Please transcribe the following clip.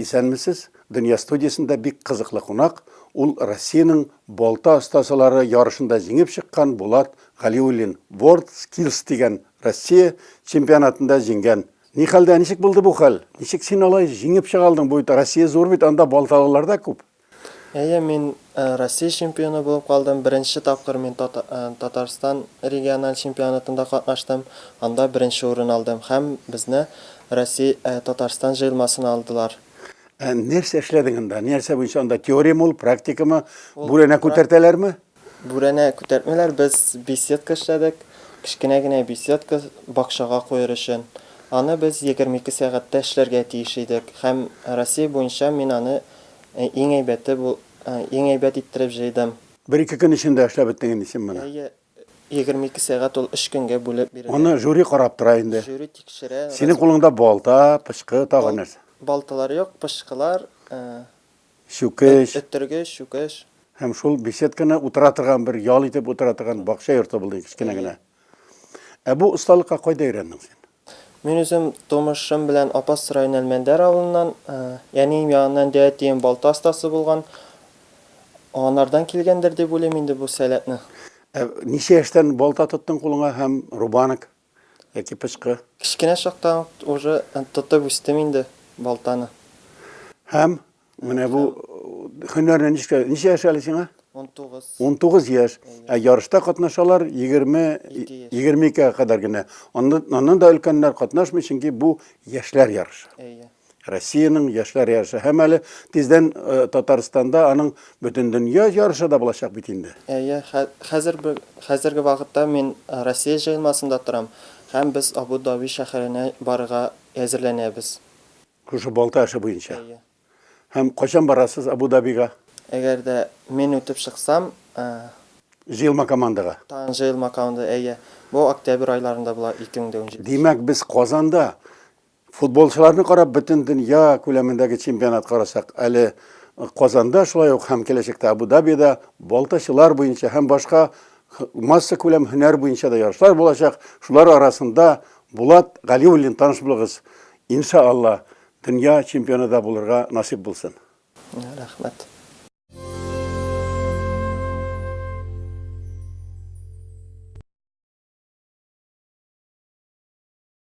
Исәнмесез! Дөнья студиясендә бик кызыклы кунак, ул Россиянең балта остасылары ярышында җиңеп чыккан Булат Галиуллин, World Skills дигән Россия чемпионатында җиңгән. Ни хәлдә, ничек булды бу хәл? Ничек син алай җиңеп чыга алдың? Бу бит Россия зур бит, анда балталылар да күп. Әйе, мин Россия чемпионы булып калдым. Беренче тапкыр мин Татарстан региональ чемпионатында катнаштым. Анда беренче урын алдым һәм безне Россия Татарстан җыелмасына алдылар. Ә нәрсә эшләдең анда? Нәрсә буенча анда теориямы ул, практикамы? Бүрәнә күтәртәләрме? Бүрәнә күтәртмиләр, без беседка эшләдек. Кечкенә генә беседка бакчага куер өчен. Аны без 22 сәгатьтә эшләргә тиеш идек һәм Россия буенча мин аны Иң әйбәте бу, иң әйбәт иттереп җыйдым. Бер-ике көн эчендә эшләп беттең инде син моны. Әйе, 22 сәгать ул өч көнгә бүлеп бирелә. Аны жюри карап тора инде. Жюри тикшерә. Синең кулыңда балта, пычкы, тагын нәрсә? Балталар юк, пычкылар, Чүкеч. Өттергеч, чүкеч. Һәм шул беседканы утыра торган бер ял итеп утыра торган бакча йорты булды кечкенә генә. Ә бу осталыкка кайда өйрәндең син? Мин үзем тумышым белән Апас районы Әлмәндәр авылыннан. Әнием ягыннан дәү әтием балта остасы булган. Анардан килгәндер дип уйлыйм инде бу сәләтне. Ә ничә яшьтән балта тоттың кулыңа һәм рубанок яки пычкы? Кечкенә чактан ук уже тотып үстем инде балтаны. Һәм Менә бу һөнәрне ничек, ничә яшь әле сиңа? 19. 19 яшь. Ә ярышта катнашалар 20 22-гә кадәр генә. Аннан, аннан да өлкәннәр катнашмый, чөнки бу яшьләр ярышы. Әйе. Россиянең яшьләр ярышы. Һәм әле тиздән э, Татарстанда аның бөтендөнья ярышы да булачак бит инде. Әйе, хәзер хәзерге вакытта мин э, Россия җыелмасында торам һәм без Абу-Даби шәһәренә барырга әзерләнәбез. Шушы балта эше буенча. Әйе. Һәм кайчан барасыз Абу-Дабига? Әгәр дә мин үтеп чыксам, Җыелма командага. Тагын җыелма команда, әйе. Бу октябрь айларында була, 2017. Димәк, без Казанда футболчыларны карап бөтен дөнья күләмендәге чемпионат карасак, әле Казанда шулай ук һәм киләчәктә Абу-Дабида балтачылар буенча һәм башка массакүләм һөнәр буенча да ярышлар булачак. Шулар арасында Булат Галиуллин таныш булыгыз. Иншаалла, дөнья чемпионы да булырга насыйп булсын. Рәхмәт.